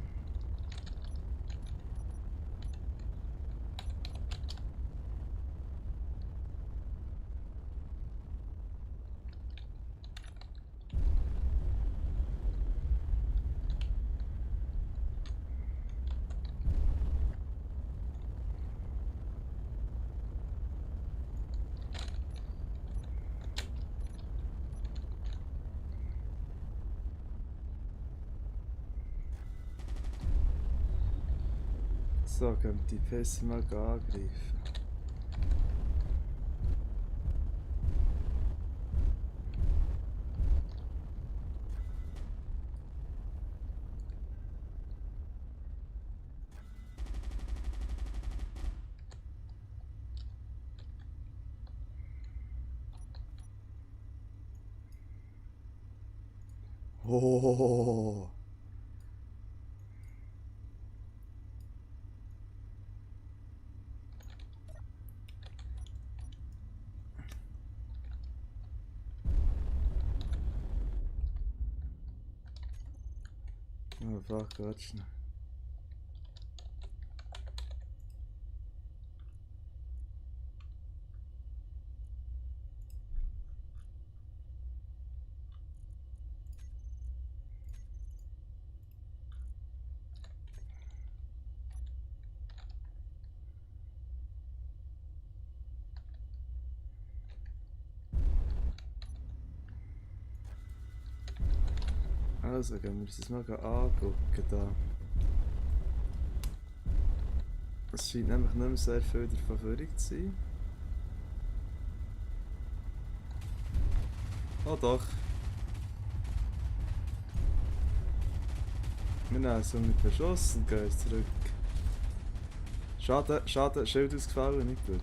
So, können wir die Pässe mal angreifen. Oh, oh fuck, warte schnell. Also, gehen wir uns das mal angucken da. Es scheint nämlich nicht mehr sehr viel davon vorig zu sein. Oh doch. Wir nehmen es mit Beschuss und gehen jetzt zurück. Schade, schade, Schild ausgefallen, nicht gut.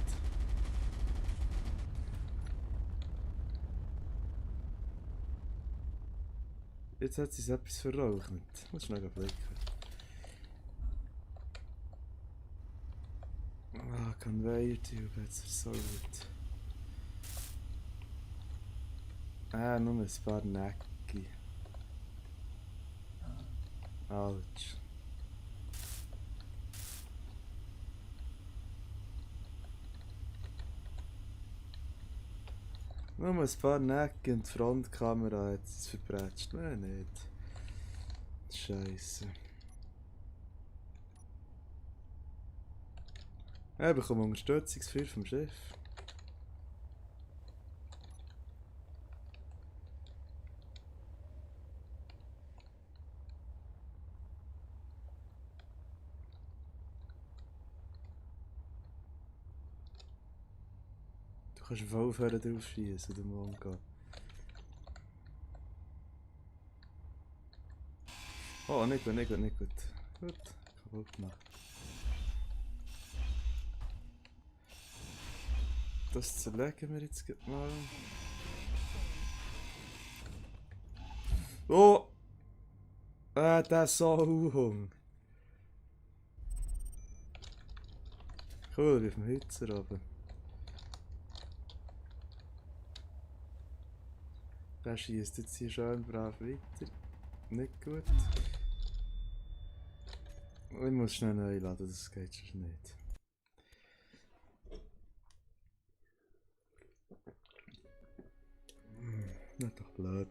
Jetzt hat sie etwas verraucht. Muss schnell blicken. Ah, Conveyor Tube, jetzt versaut. Ah, nur ein paar Necki. Autsch. Nur ein paar Necki und die Frontkamera hat es verprätscht. Nein, nicht. Scheiße. Ja, ich bekomme Unterstützungsfeuer vom Schiff. kannst voll aufhören drauf schießen, du Mongo. Oh, nicht gut, nicht gut, nicht gut. Gut, kaputt gemacht. Das zerlegen wir jetzt mal. Oh! Der Sauhung. Cool, wie auf dem Hitzer oben. Der schießt jetzt hier schön brav weiter. Nicht gut. Ich muss schnell neu laden, das geht schon nicht. Nicht doch blöd.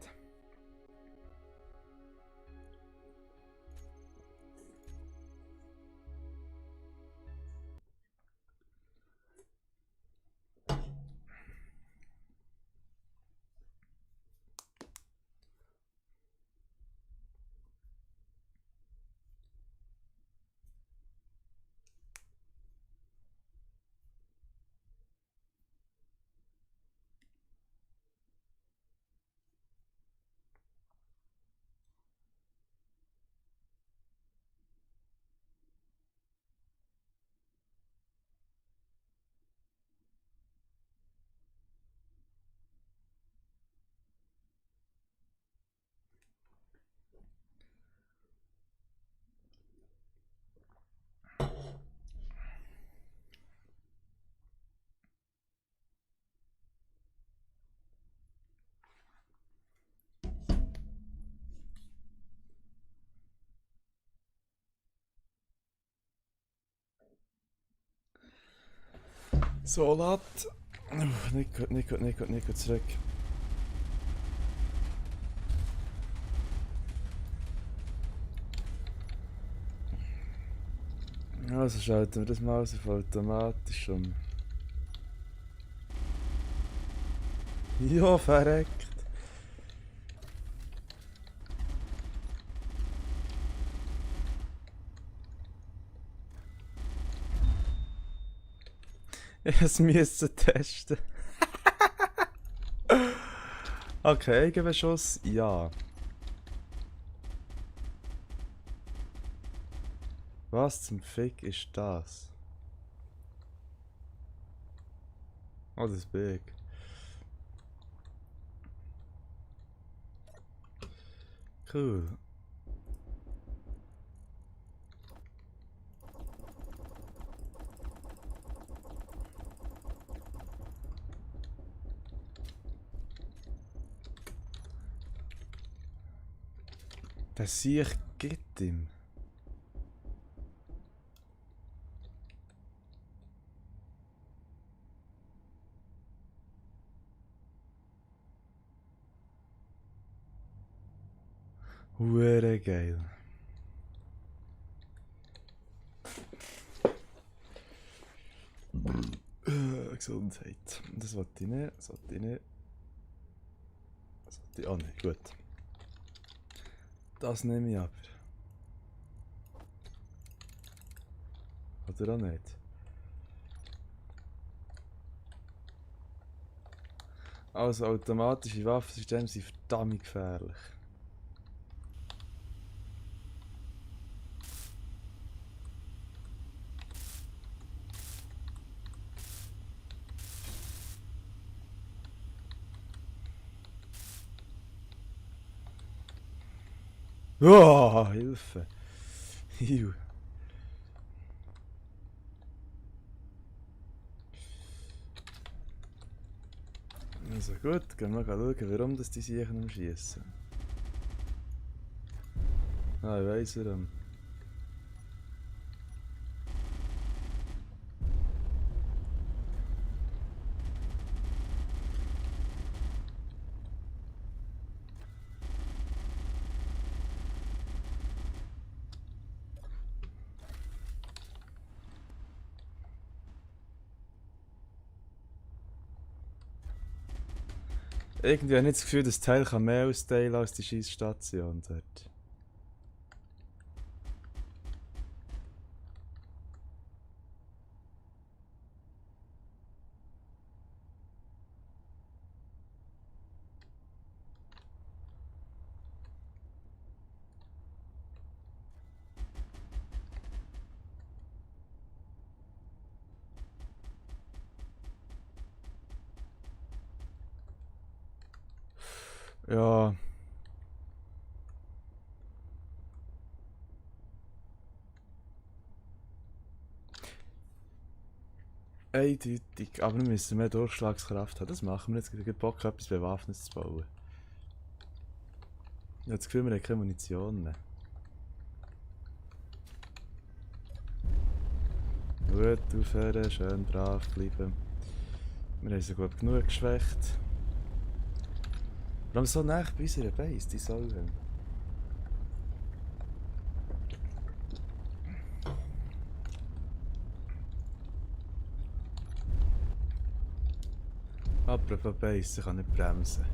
So, lad. Nicht gut, nicht gut, nicht gut, nicht gut zurück. Also schalten wir das mal auf automatisch um. Ja, verreckt. Ich müsste testen. Okay, Eigenbeschuss, ja. Was zum Fick ist das? Oh, das ist big. Cool. Das Sieg gibt ihm. Hure geil. Gesundheit. Das wollte ich nicht, das wollte ich nicht. Das wollte ich auch nicht, gut. Das nehme ich aber. Oder auch nicht. Also automatische Waffensysteme sind verdammt gefährlich. Oh, Hilfe. Hiu. Also gut, gehen wir schauen, warum das die sich am Schießen. Ah, ich weiss warum. Irgendwie habe ich nicht das Gefühl, das Teil kann mehr austeilen als die Schießstation dort. Ja, eindeutig. Aber wir müssen mehr Durchschlagskraft haben. Das machen wir jetzt. Ich habe Bock, etwas Bewaffnetes zu bauen. Ich habe das Gefühl, wir haben keine Munition mehr. Gut, aufhören, schön brav bleiben. Wir haben sie gut genug geschwächt. Wir haben so nah bei unserer Base, die Säulen. Apropos Base, ich kann nicht bremsen.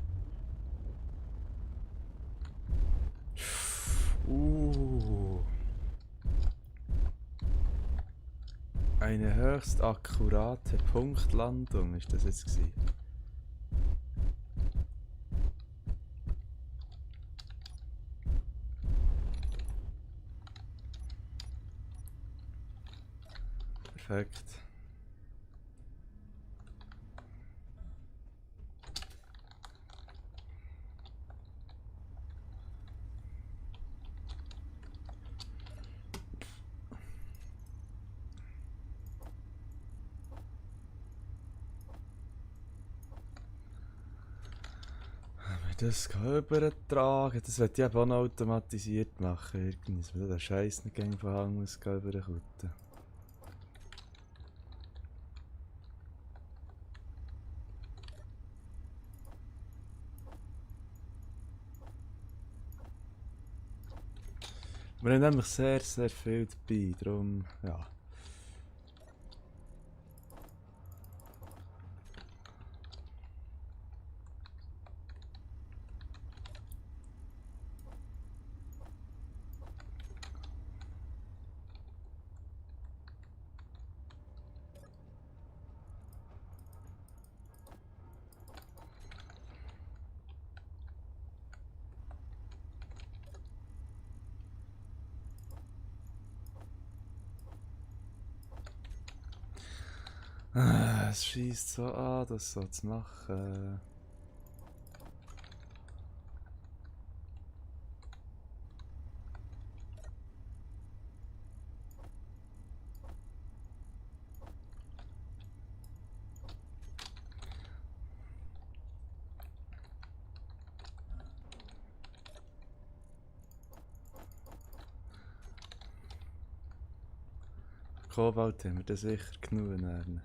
Eine höchst akkurate Punktlandung ist das jetzt gewesen. Perfekt. Das kann übertragen, das wird ich eben auch noch automatisiert machen. Irgendwie, dass man den Scheiß nicht gegen von Hang aus überkutten. Wir haben nämlich sehr, sehr viel dabei, darum, ja. Es schießt so an, das so zu machen. Kobalt haben wir das sicher genug lernen.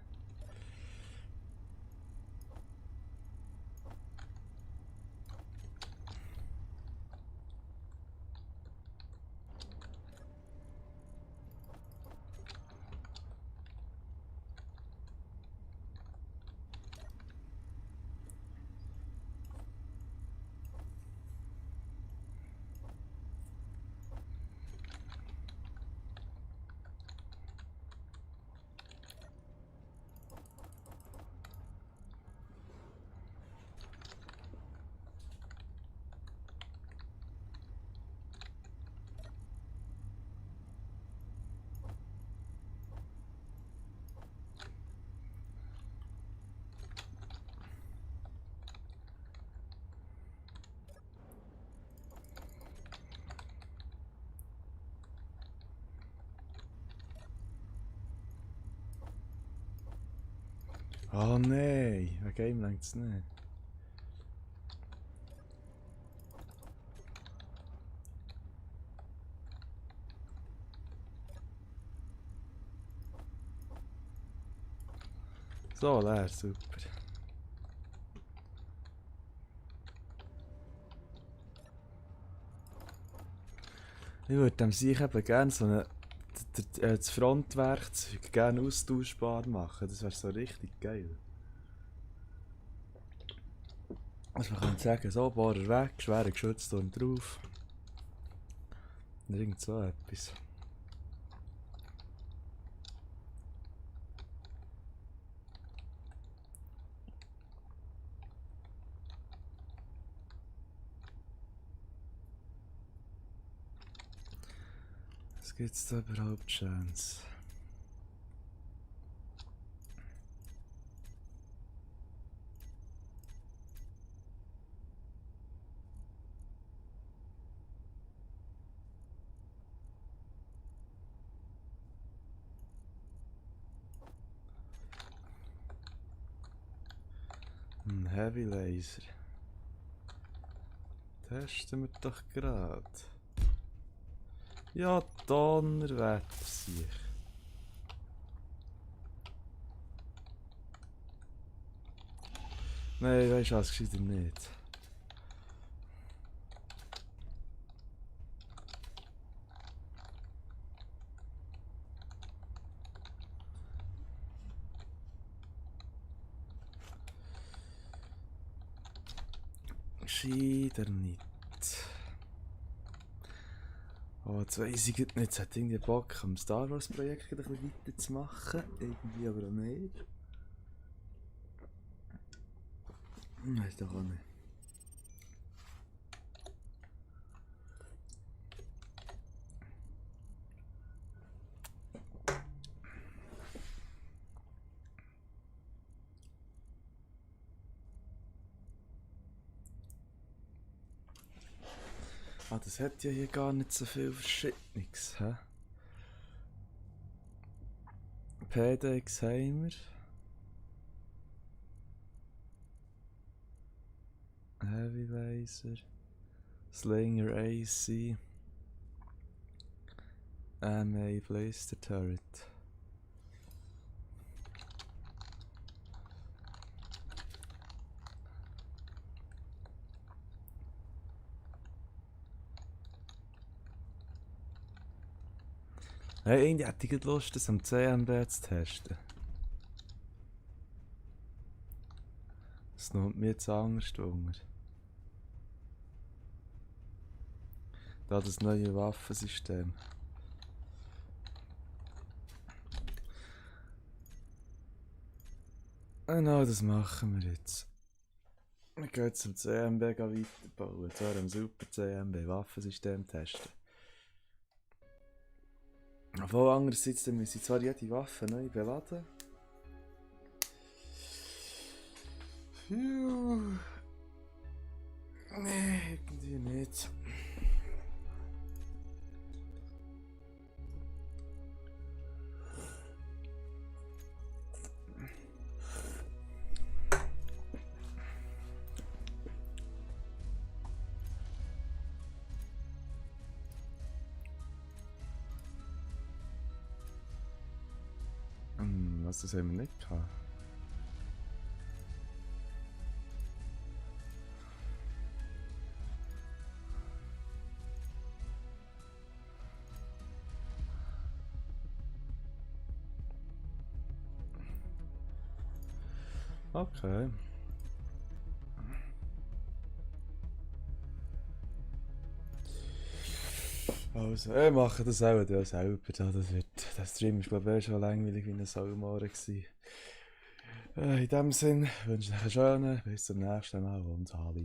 Oh nein, ein Game längt es nicht. So leer, super. Ich würde dem sich eben gerne so das Frontwerkzeug gerne austauschbar machen. Das wäre so richtig geil. Also man könnte sagen, so Bohrer weg, schwerer Geschützturm drauf. Oder irgend so etwas. Was gibt's da überhaupt Chance? Ein Heavy Laser. Testen wir doch gerade. Ja, Donnerwetter sich. Nein, weisst du was, gescheiter nicht. Gescheiter nicht. Oh, jetzt weiss ich nicht, jetzt hat irgendwie Bock, am Star Wars Projekt ein bisschen weiterzumachen. Irgendwie aber auch nicht. Weiß doch auch nicht. Ah, das hat ja hier gar nicht so viel Verschiedenes, hä? PDX haben wir. Heavy Laser. Slinger AC. MA Blaster Turret. Hey, irgendwie hätte ich Lust, das am CMB zu testen. Das nimmt mir jetzt anders unter. Da das neue Waffensystem. Genau, das machen wir jetzt. Wir gehen jetzt zum CMB weiterbauen. Und zwar am Super CMB Waffensystem testen. Obwohl andererseits, dann müssen zwar jede Waffe neu beladen. Phew. Nee, irgendwie nicht. Was, das haben wir nicht gehabt? Okay. Also, ich mache das auch selber. Der Stream ist glaube ich schon langweilig wie ein Saumohren gewesen. In dem Sinn wünsche ich euch einen schönen, bis zum nächsten Mal und Hallo.